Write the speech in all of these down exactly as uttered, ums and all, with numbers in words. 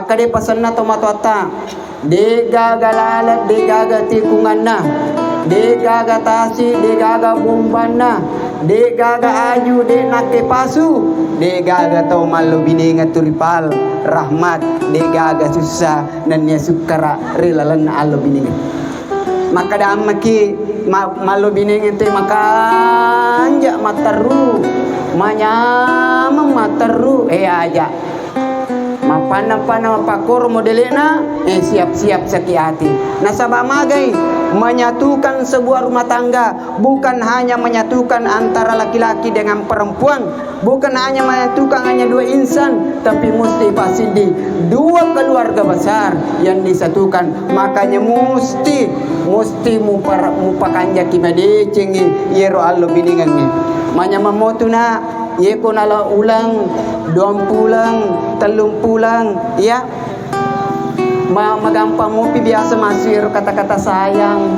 Makkeda pasenna tomatoatta, de'gaga laleng, de'gaga tikunganna, de'gaga tasi, de'gaga bombanna, de'gaga aju, de' nakke pasu, de'gaga tau mallobinengeng tu ripal, rahmat, de'gaga sussa nennia sukkara ri lalenna allobinengeng. Makkeda ammaki, ma-, mallobinengeng te makanja matteru, manyameng matteru, eh, aja. Mappanna-panna mappakkoro modele'na, eh, siap-siap sakit hati. Nasaba magai, menyatukan sebuah rumah tangga bukan hanya menyatukan antara laki-laki dengan perempuan, bukan hanya menyatukan hanya dua insan, tapi musti pasiddi dua keluarga besar yang disatukan. Makanya musti, musti mupara-, mupakanjaki madecengngi iyero allobinengengnge. Manyameng motu, Nak, yeko nala uleng, duampuleng, tellumpuleng, iya. Ma-, magampang mupi biasa massu ero kata-kata sayang,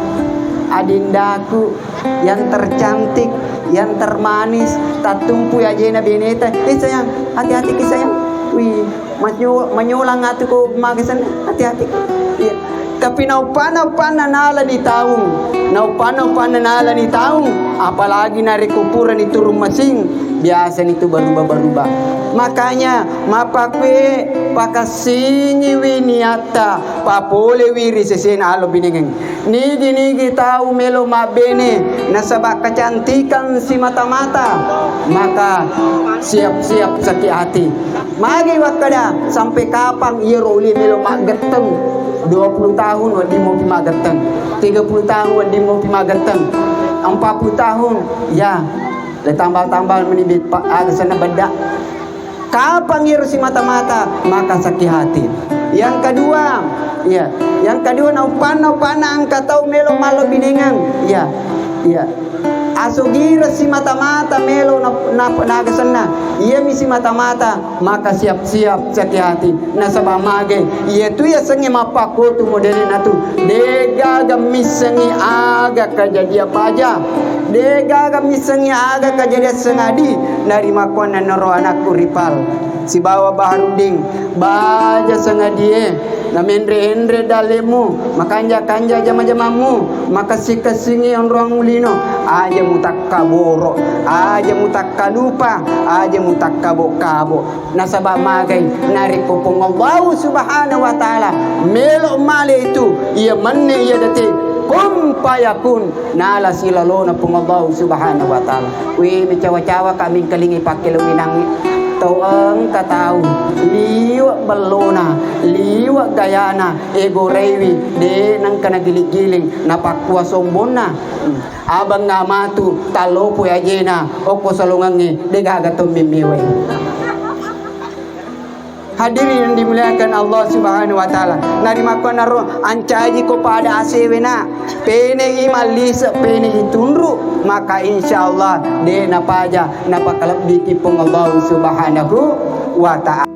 adindaku, yang tercantik, yang termanis, tattumpu ajena beneta. Eh, sayang, hati-hati ki, sayang. Wih, manyo-, manyolang atu ko magasen, hati-hati. Iya. Tapi naupana-upana nala ni taung, naupana-upana nala ni taung, apalagi narekko purani turung masing, biasa ni tu berubah-berubah. Makanya, mappakue pakassingiwi niatta, papolewi ri sesena allo binengeng. Nigi-nigi tau melo mabbene nasaba kecantikan simata-mata, maka siap-siap sakit hati. Magi wakkeda, sampai kapang iyaro uli melo maggetteng? Dua puluh tahun wedding mopi maggetteng, tiga puluh tahun wedding mopi maggetteng, empat puluh tahun, ya, le tambah-tambah meni bit-, pa-, aga senna bedda. Kapang iyaro simata-mata, maka sakit hati. Yang kedua, ya, yang kedua, naupanna-upanna engka tau melo mallo binengang. Ya, ya. Asugireng simata-mata melo na-, na-, naga senna. Iyami simata-mata, maka siap-siap sakit hati. Nasaba mage, iyatu yasengnge mappakkotu modelena tu. Degaga missengngi aga kajadian baja. Degaga missengngi aga kajadian sengadi. Narimakkuannanaro anakku Ripal sibawa Baharudin, baja sengadie, namenre-enre dallemmu, makanja-kanja jama-jamammu, makessing-kessingi onroangmu lino, aja mutakka boro, aja mutakka lupa, aja mutakka bo-kabo. Nasaba magai, narekko Puang Allahu Subhanahu wa Ta'ala melo male itu, iya menne iya dete, kun fayakun. Nala silalona Puang Allahu Subhanahu wa Ta'ala. We, mecawa-cawa kami engkalingi pakkelewinangngi. Tau engka tau liwe bellona, liwe gayana, egoraiwi, de nengka nagiling-giling, napakkua sombonna. Hmm. Abang amatu, tallopo ajena, okko salongengnge, degaga tommi mewai. Hadirin yang dimuliakan Allah Subhanahu wa Ta'ala. Narimakkuannaro, ancajiko pada asewe, Nak. Penei mallise, penei tunru, maka insya Allah de napaja napakalebbiki Puang Allah Subhanahu wa Ta'ala.